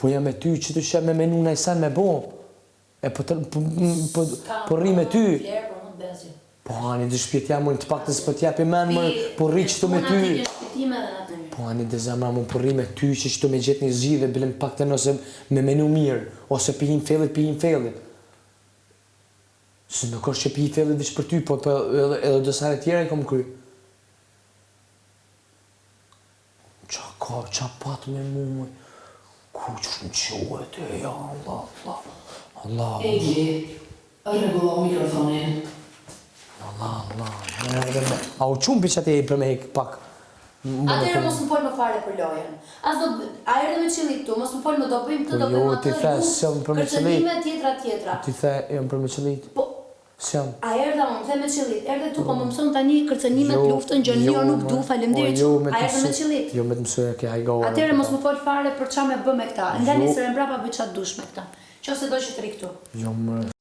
Po jam me ty që të shem me menu naj sen me bo. E po të, po, po, po rri me ty. Po ani dhe shpjet jam unë të paktën s'po t'japi men më, po rri qëtu me ty. Po ani dhe zemra më po rri me ty që qëtu me gjetë një zgjidhje bile të paktën ose me menu mirë, ose pi him fellit, pi him fellit. Se nuk është që pi fellit veç për ty, po, po edhe, edhe do sene tjera i kom kry. Ça ka, ça pat me mu, moj? Ku që më quhet, e ja, Allah, Allah, Allah. Egli, rregullo mikrofonin. Allah, Allah, Allah. A u qumë për që ati e për me hek pak? Atëherë mos më fol më fare për lojën. As do a erdhe me qëllim këtu, mos më fol më do bëjmë këtë, po do bëjmë jo, atë, ti the, s'jam për me qëllit. Kërcënime tjetra tjetra. Ti the, jam për me qëllit. Po, S'jam. A erdha unë, the me qëllit, erdhe këtu po më mëson tani kërcënimet, Jo, luftën, gjënë, jo, jo nuk du, më- faleminderit o, jo, shumë, me a të erdhe me mësu- qëllit? Jo, me të mësoja ke hajgare. Atëherë mos më fol fare për ça me bë me këta. Nga Jo. nesër e mbrapa bëj ça të dush me këta. Qofse do që të rri këtu. Jo, më...